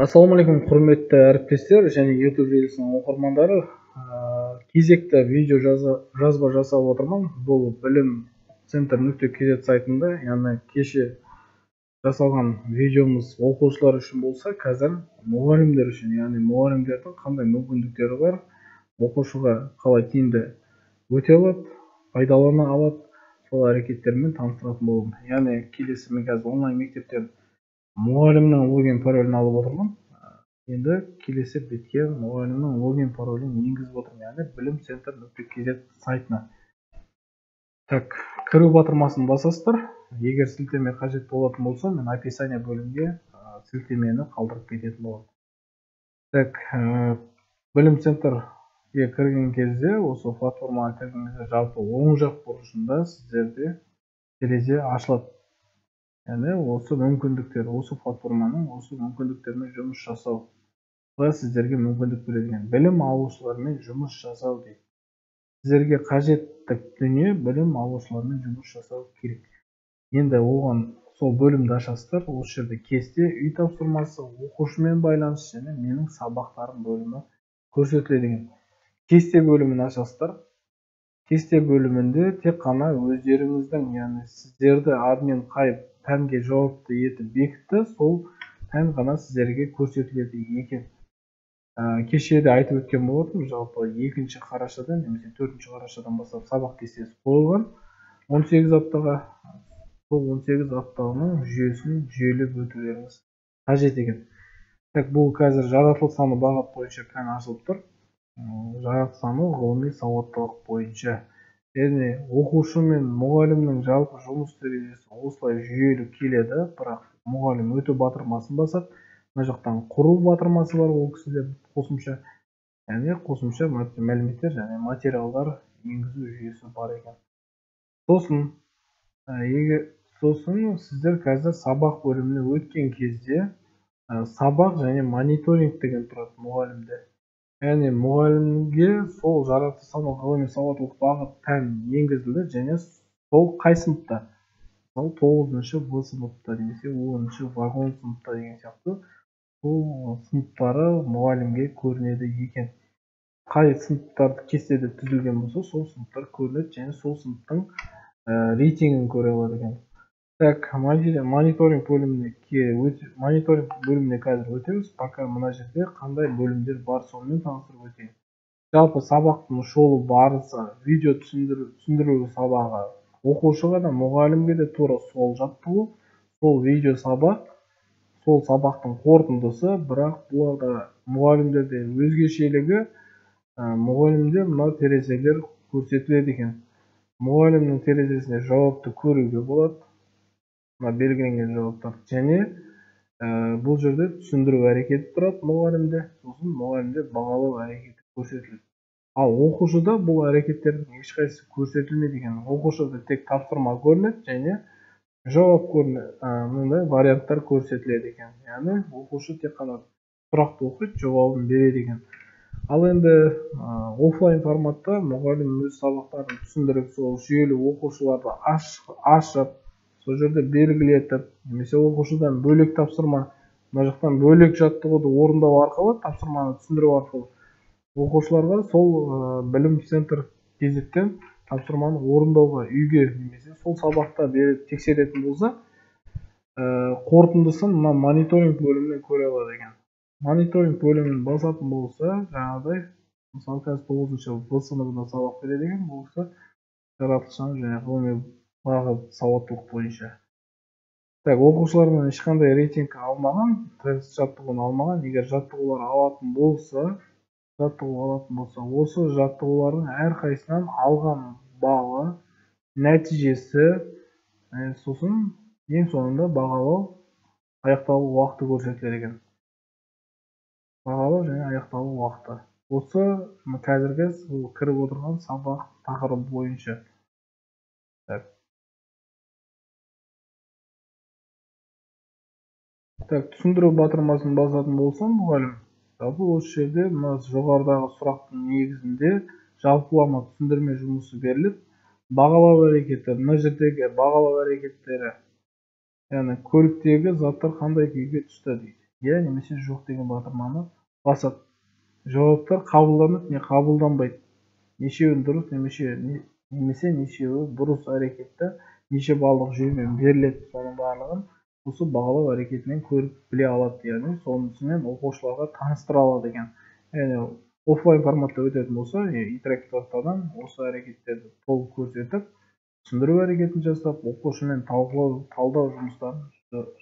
Ассалаумағалейкум, құрметті әріптестер және YouTube желісінің оқырмандары. Кезекті видео жазба жасап отырмын. Бұл білім центр.kz сайтында, яғни кеше жасалған видеомыз оқушылар үшін болса, қазір мұғалімдер үшін, яғни мұғалімдердің қандай мүмкіндіктері бар, оқушыға қалай тиімді өте алады, пайдалана алады, сол әрекеттермен таныстыратын боламын. Яғни келесі мен қазір онлайн мектептен мұғалімнің логин паролін алып отырмын. Енді келесі бетке мұғалімнің логин паролін енгізіп отырмын, яғни білім центр.kz сайтына. Так, кіру батырмасын басасыздар. Егер сілтеме қажет болатын болса, мен описание бөлімге сілтемені қалдырып кететін боламын. Так, білім центрге кірген кезде, осы платформаға кірген кезде жалпы оң жақ бұрышында сіздерде терезе ашылады. Яғни осы мүмкіндіктер, осы платформаның осы мүмкіндіктермен жұмыс жасауға сіздерге мүмкіндік береді. Білім алушылармен жұмыс жасау дейді. Сіздерге қажетті дүние білім алушылармен жұмыс жасау керек. Енді оған сол бөлімді ашасыздар. Осы жерде кесте, үй тапсырмасы, оқушымен байланыс және менің сабақтарым бөлімі көрсетіледі екен. Кесте бөлімін ашасыздар. Кесте бөлімінде тек қана өздеріңіздің, яғни сіздерді админ қай пәнге жауапты етіп бекітті, сол пән ғана сіздерге көрсетіледі екен. Кеше де айтып өткен болатынмын, жалпы 2 қарашадан немесе 4 қарашадан бастап сабақ кестесі қойылған 18 аптаға, сол 18 аптаның жүйесін жүйелеп өтулеріңіз қажет екен. Так, бұл қазір жаратылыстану бағыт бойынша пән ашылып тұр. Жаратылыстану ғылыми сауаттылық бойынша. Яғни оқушы мен мұғалімнің жалпы жұмыс терезесі осылай жүйелі келеді, бірақ мұғалім өту батырмасын басады. Мына жақтан құру батырмасы бар, ол кісіде қосымша, яғни қосымша мәліметтер және материалдар енгізу жүйесі бар екен. Сосын сіздер қазір сабақ бөліміне өткен кезде сабақ және мониторинг деген тұрады мұғалімде. Яғни мұғалімге сол жаратылыстану ғылыми сауаттылық бағыт пән енгізілді және сол қай сыныпта, мысалы 9-шы В сыныпта немесе 10-шы вагон сыныпта деген сияқты сол сыныптары мұғалімге көрінеді екен. Қай сыныптар кестеде түзілген болса, сол сыныптар көрінеді және сол сыныптың рейтингін көре алады екен. Так, мониторинг бөліміне қазір өтеміз. Пока мына жерде қандай бөлімдер бар, сонымен таныстырып өтейін. Жалпы сабақтың шолу барысы, видео түсіндіру сабағы оқушыға да мұғалімге де тура сол жаттығу, сол видео сабақ, сол сабақтың қорытындысы, бірақ бұларда мұғалімдерде өзгешелігі, мұғалімде мына терезелер көрсетіледі екен. Мұғалімнің терезесіне жауапты көруге болады. Мына белгіленген жауаптар және бұл жерде түсіндіру әрекеті тұрады мұғалімде, сосын мұғалімде бағалау әрекеті көрсетіледі. Ал оқушыда бұл әрекеттердің ешқайсысы көрсетілмейді екен. Оқушыда тек тапсырма көрінеді және жауап көрінеді, мындай варианттар көрсетіледі екен. Яғни оқушы тек қана сұрақты оқиды, жауабын береді екен. Ал енді офлайн форматта мұғалім өз сабақтарын түсіндіріп, сол жүйелі оқушыларды ашып, сол жерде белгілетіп, немесе оқушыдан бөлек тапсырма, мына жақтан бөлек жаттығуды орындау арқылы, тапсырманы түсіндіру арқылы оқушыларға сол білім центр кезеттен тапсырманы орындауға үйге немесе сол сабақта беріп тексеретін болса, қорытындысын мына мониторинг бөлімінен көре алады екен. Мониторинг бөлімін басатын болса, жаңағыдай, мысалы қазір 9-шы В сыныбында сабақ береді екен, бұл кісі жаратылыстану және ғылыми бағыт сауаттылық бойынша. Так, оқушылардан ешқандай рейтинг алмаған, тест жаттығуын алмаған. Егер жаттығулар алатын болса, осы жаттығулардың әрқайсысынан алған балы, нәтижесі, сосын ең соңында бағалау аяқталу уақыты көрсетіледі екен. Бағалау және аяқталу уақыты. Осы қазіргі кіріп отырған сабақ тақырыбы бойынша. Так, түсіндіру батырмасын басатын болсам, мұғалім, жалпы осы жерде мына жоғарыдағы сұрақтың негізінде жалпылама түсіндірме жұмысы беріліп, бағалау әрекеті, мына жердегі бағалау әрекеттері, яғни көліктегі заттар қандай күйге түсті дейді. Иә немесе жоқ деген батырманы басады. Жауаптар қабылданып, не қабылданбайды. Нешеуін дұрыс немесе нешеуі бұрыс әрекетті неше баллдық жүйемен беріледі, соның барлығын осы бағалау әрекетінен көріп біле алады, яғни сонысымен оқушыларға таныстыра алады екен. Яғни офлайн форматта өтетін болса, интерактивті ортадан осы әрекеттерді толық көрсетіп, түсіндіру әрекетін жасап, оқушымен талқылау, талдау жұмыстарын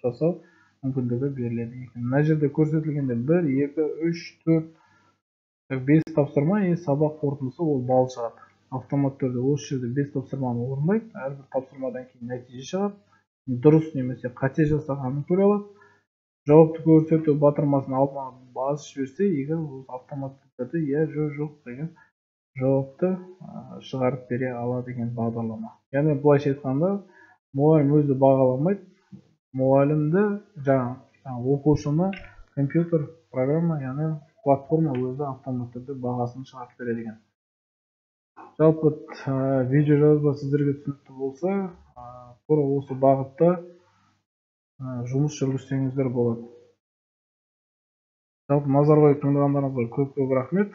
жасау мүмкіндігі беріледі екен. Мына жерде көрсетілгенде 1, 2, 3, 4, 5 тапсырма, и сабақ қорытындысы ол балл шығады. Автомат түрде осы жерде 5 тапсырманы орындайды, әрбір тапсырмадан кейін нәтиже шығады, дұрыс немесе қате жасағанын көре алады. Жауапты көрсету батырмасын алдына басып жіберсе, егер ол автоматты түрде иә, жоқ, жоқ деген жауапты шығарып бере алады екен бағдарлама. Яғни былайша айтқанда, мұғалім өзі бағаламайды, мұғалімді жаңа оқушыны компьютер программа, яғни платформа өзі автоматты түрде бағасын шығарып береді екен. Жалпы видео жазба сіздерге түсінікті болса, тура осы бағытта жұмыс жүргізсеңіздер болады. Жалпы назар қойып тыңдағандарыңызға көп-көп рахмет.